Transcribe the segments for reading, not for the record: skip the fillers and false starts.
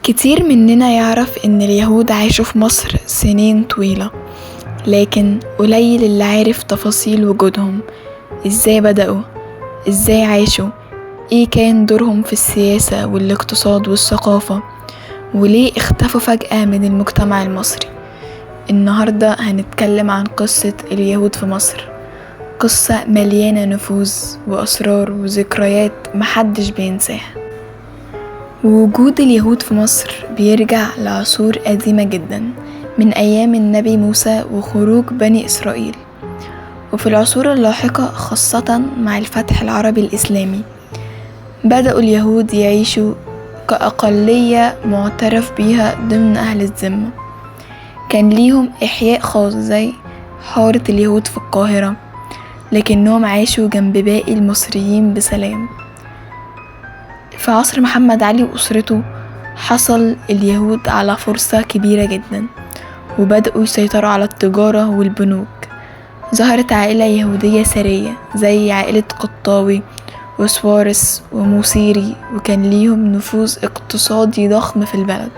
كتير مننا يعرف إن اليهود عاشوا في مصر سنين طويلة، لكن قليل اللي عارف تفاصيل وجودهم، ازاي بدأوا، ازاي عاشوا، ايه كان دورهم في السياسة والاقتصاد والثقافة، وليه اختفوا فجأة من المجتمع المصري. النهاردة هنتكلم عن قصة اليهود في مصر، قصة مليانة نفوذ وأسرار وذكريات محدش بينساها. وجود اليهود في مصر بيرجع لعصور قديمة جدا، من أيام النبي موسى وخروج بني إسرائيل، وفي العصور اللاحقة خاصة مع الفتح العربي الإسلامي بدأوا اليهود يعيشوا كأقلية معترف بيها ضمن أهل الذمة. كان ليهم إحياء خاص زي حارة اليهود في القاهرة، لكنهم عاشوا جنب باقي المصريين بسلام. في عصر محمد علي وأسرته حصل اليهود على فرصة كبيرة جدا، وبدأوا يسيطروا على التجارة والبنوك. ظهرت عائلة يهودية ثرية زي عائلة قطاوي وسوارس وموسيري، وكان ليهم نفوذ اقتصادي ضخم في البلد.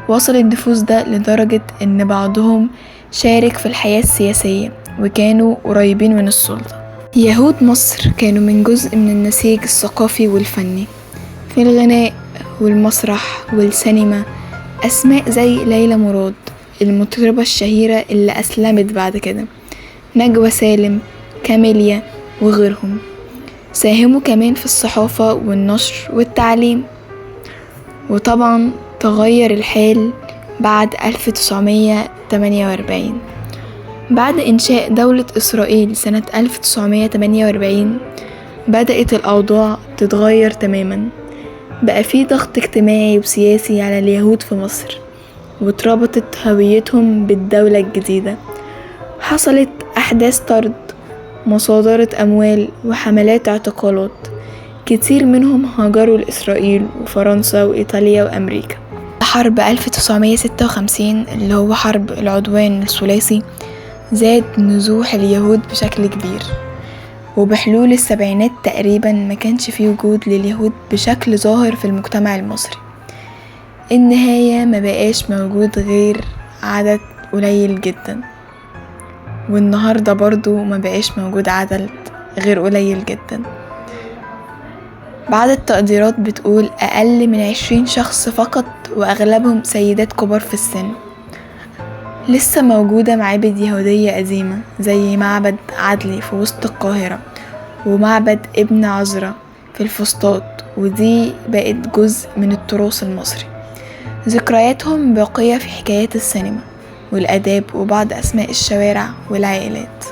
وصل النفوذ ده لدرجة إن بعضهم شارك في الحياة السياسية وكانوا قريبين من السلطة. يهود مصر كانوا من جزء من النسيج الثقافي والفني في الغناء والمسرح والسينما. أسماء زي ليلى مراد المطربة الشهيرة اللي أسلمت بعد كده، نجوى سالم، كاميليا وغيرهم، ساهموا كمان في الصحافة والنشر والتعليم. وطبعا تغير الحال بعد 1948، بعد إنشاء دولة إسرائيل سنة 1948 بدأت الأوضاع تتغير تماما. بقى في ضغط اجتماعي وسياسي على اليهود في مصر، واتربطت هويتهم بالدولة الجديدة. حصلت أحداث طرد، مصادرة أموال، وحملات اعتقالات. كتير منهم هاجروا لإسرائيل وفرنسا وإيطاليا وأمريكا. حرب 1956 اللي هو حرب العدوان الثلاثي زاد نزوح اليهود بشكل كبير، وبحلول السبعينات تقريبا ما كانش فيه وجود لليهود بشكل ظاهر في المجتمع المصري. النهاية ما بقاش موجود غير عدد قليل جدا، والنهاردة برضو ما بقاش موجود عدد غير قليل جدا. بعض التقديرات بتقول أقل من 20 شخص فقط، وأغلبهم سيدات كبار في السن. لسه موجودة معابد يهودية قديمة زي معبد عدلي في وسط القاهرة ومعبد ابن عذرة في الفسطاط، ودي بقت جزء من التراث المصري. ذكرياتهم باقية في حكايات السينما والآداب وبعض أسماء الشوارع والعائلات.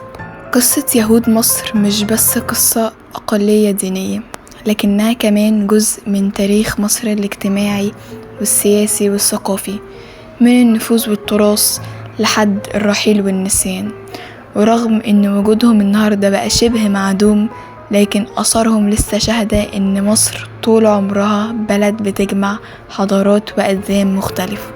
قصة يهود مصر مش بس قصة أقلية دينية، لكنها كمان جزء من تاريخ مصر الاجتماعي والسياسي والثقافي، من النفوذ والتراث لحد الرحيل والنسيان. ورغم ان وجودهم النهاردة بقى شبه معدوم، لكن أثرهم لسه شاهدة ان مصر طول عمرها بلد بتجمع حضارات وأديان مختلفة.